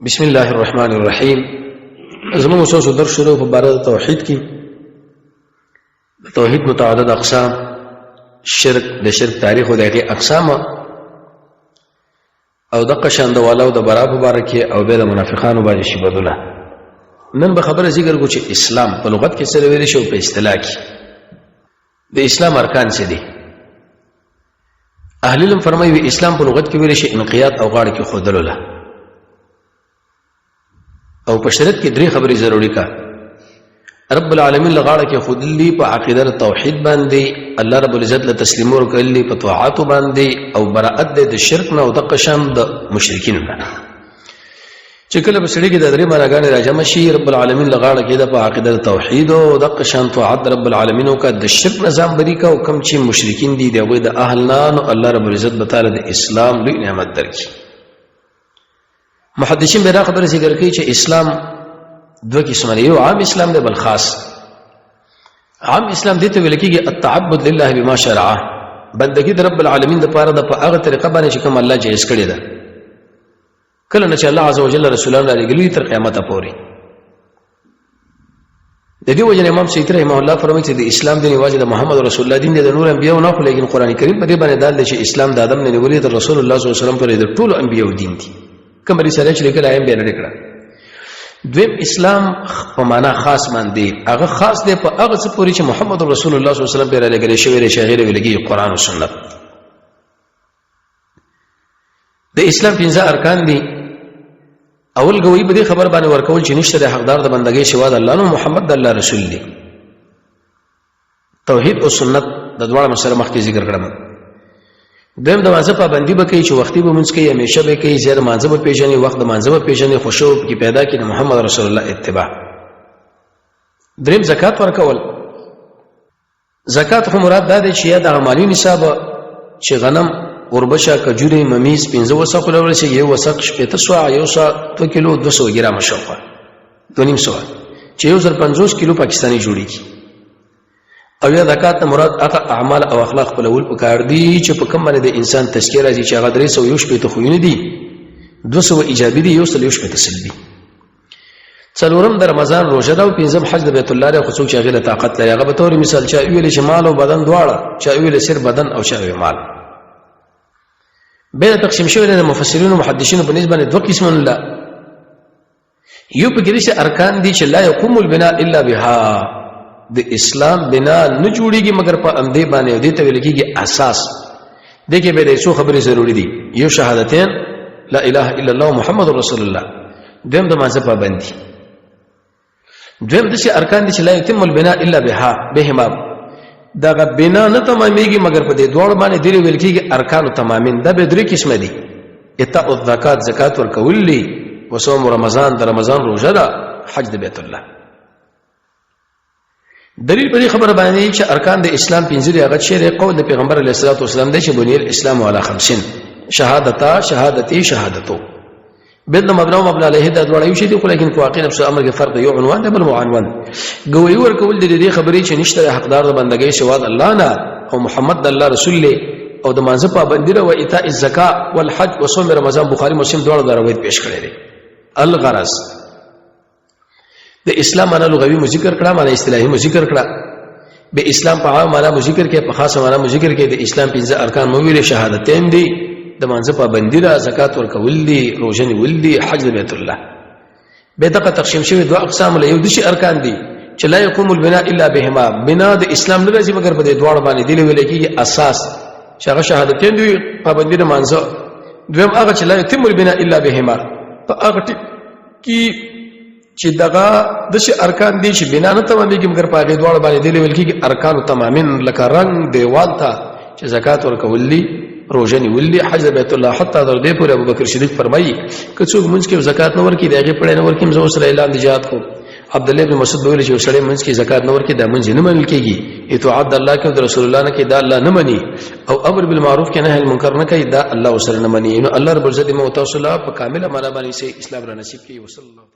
بسم الله الرحمن الرحیم. زموږ اوس درس شروع په باره د توحید کې. د توحید متعدد اقسام، شرک، د شرک تاریخ او د هغې اقسام، او د قشان د والاو د برا په باره کې، او بیا د منافقانو باندې شبدونه. نن به خبره ذکر کو چې اسلام په لغت کې سره ویل شي او په اصطلاح کې د اسلام ارکان څه دي. اهل علم فرمایي اسلام په لغت کې ویل شي انقیاد او غاړه کې خودلو له، او په شریعت کې درې خبرې ضروري کا. رب العالمین لغاړه کې خودلی په عقیده توحید باندې، الله رب العزت له تسلیم ورکړي په طاعت باندې، او براءت د شرک نه او د قشم د مشرکین نه. چې کله په سړي کې د درې معناګانې راجمع شي، رب العالمین لغاړه کې د په عقیده توحید او د قشان طاعت رب العالمین او کا د شرک نظام بری کا، او کم چې مشرکین دي دغه د اهل نه، نو الله رب العزت به تعالی د اسلام لوی نعمت درکړي. محدثین به دا خبره ذکر کوي چې اسلام دوه قسمه دی، یو عام اسلام دی، بل خاص. عام اسلام دې ته ویل کېږي التعبد لله بما شرع، بندگی د رب العالمین د پاره د په هغه طریقه باندې چې کوم الله جایز کړی ده، کله نه چې الله عزوجل رسولان را لېږلي تر قیامته پورې. د دې وجه امام سیوطي رحمه الله فرمایي چې د اسلام دین یوازې د محمد رسول الله دین دی، د نور انبیاو نه، خو لیکن قران کریم په دې باندې دال دی چې اسلام د آدم نه نیولې تر رسول الله صلی الله علیه وسلم پورې د ټولو انبیاو دین دی. کوم رساله چې لیکل ایم بیان کړه. دویم اسلام په معنا خاص باندې، هغه خاص دی په هغه څه پورې چې محمد رسول الله صلی الله علیه وسلم پرې لګل شوی دی، چې هغه ویل کېږي قران او سنت. د اسلام پنځه ارکان دي. اول ګوي په دې خبر باندې ورکول چې نشته د حقدار د بندګۍ سوا د الله، نو محمد د الله رسول دی. توحید او سنت د دواړو مسله مخکې ذکر کړم. دویم د مانځه پابندي به کوي چې وختي به مونځ کوي، همیشه به کوي، زیات مانځه به پیژني، وخت د مانځه به پیژني، خوشو کې پیدا کړي د محمد رسول الله اتباع. دریم زکات ورکول. زکات خو مراد دا دی چې یا د مالی نصاب چې غنم، اوربشه، کجوري، ممیز 5 وسق لول شي، یو وسق 60 سوا، یو سا 2 کیلو 200 ګرام شوخه 2.5 سوا، چې یو زر 50 کیلو پاکستانی جوړیږي. او یا زکات نه مراد هغه اعمال او اخلاق په لول پکار دي چې په کوم باندې د انسان تزکیه راځي، چې هغه 361 خویونه دي، 200 ایجابي دي، 161 سلبي. څلورم د رمضان روزه ده، او پنځم حج د بیت الله دی، خو څوک چې هغې له طاقت لري. هغه به تور مثال چا ویل چې مال او بدن دواړه، چا ویل صرف بدن، او چا ویل مال. بیا تقسیم شوی دی د مفسرینو محدثینو په نسبت باندې دوه قسمونه له. یو پکې داسې ارکان دي چې لا یقوم البناء الا بها، د اسلام بنا نه جوړیږي مګر په امدې باندې، او دې ته ویل کېږي اساس. دې کې به د څو خبرې ضروري دي. یو شهادتین، لا اله الا الله محمد رسول الله. دویم د مانځه پابندي. دویم داسې ارکان دي چې لا یتم البناء الا بها بهما، دغه بنا نه تمامېږي مګر په دې دواړو باندې. دې ویل کېږي ارکان تمامین. دا به درې قسمه دي: اطاع الزکات، زکات ورکول دي، وصوم رمضان، د رمضان روزه ده، حج د بیت الله. دلیل په دې خبره باندې چې ارکان د اسلام پنځه دي، هغه چې قول د پیغمبر علیه الصلاۃ والسلام دی چې بنی الاسلام علی خمسین، شهادتا، شهادتی، شهادتو. بل مبنا او مبنا علیه دا دواړه یو شی دي، خو لیکن په واقع نفس امر کې فرق، یو عنوان دی بل معنون. ګوي ورکول دي دې خبرې چې نشته حقدار د بندګۍ سوا د الله نه، او محمد د الله رسول له، او د مانځه پابندي او ایتاء الزکا والحج وصوم رمضان. بخاری مسلم دواړه دا روایت پیش کړی دی. الغرض د اسلام معنا لغوي مو ذکر کړه، معنا اصطلاحي مو ذکر کړه، به اسلام په عام معنا مو ذکر کې، په خاصه معنا مو ذکر کې. د اسلام پنځه ارکان مو ویل: شهادتین دي، د مانځه پابندي ده، زکات ورکول دي، روزه نیول دي، حج د بیت الله. به دغه تقسیم شوی دوه اقسام له. یو دشي ارکان دي چې لا يقوم البناء الا بهما، بنا د اسلام نه راځي مګر په دې دواړو باندې، دی ویل کېږي اساس، چې هغه شهادتین دي، پابندي د مانځه. دویم هغه چې لا يتم البناء الا بهما، په هغه کی چې دغه د شي ارکان دي چې بنا نه تمامېږي مګر په هغې دواړو باندې، دی ویل کېږي ارکان تمامین، لکه رنګ دیوال ته چې زکات ورکول دي، روژه نیول دي، حج بیت الله. حتی تر دې پورې ابوبکر صدیق فرمایي که څوک مونځ کې زکات نه ورکړي، د هغې پړی نه ورکړي، زه ورسره اعلان د جهاد کوم. عبد الله بن مسعود ویل چې سړی مونځ کې زکات نه ورکړي، دا مونځ نه منل کېږي، اطاعت د الله کې او د رسول الله نه کې، دا الله نه مني، او امر بالمعروف کې نهي المنکر نه کوي، دا الله ورسره نه مني. نو الله رب العزت مو تاسو له په کامله معنا باندې اسلام را نصیب کړي. وصلی الله.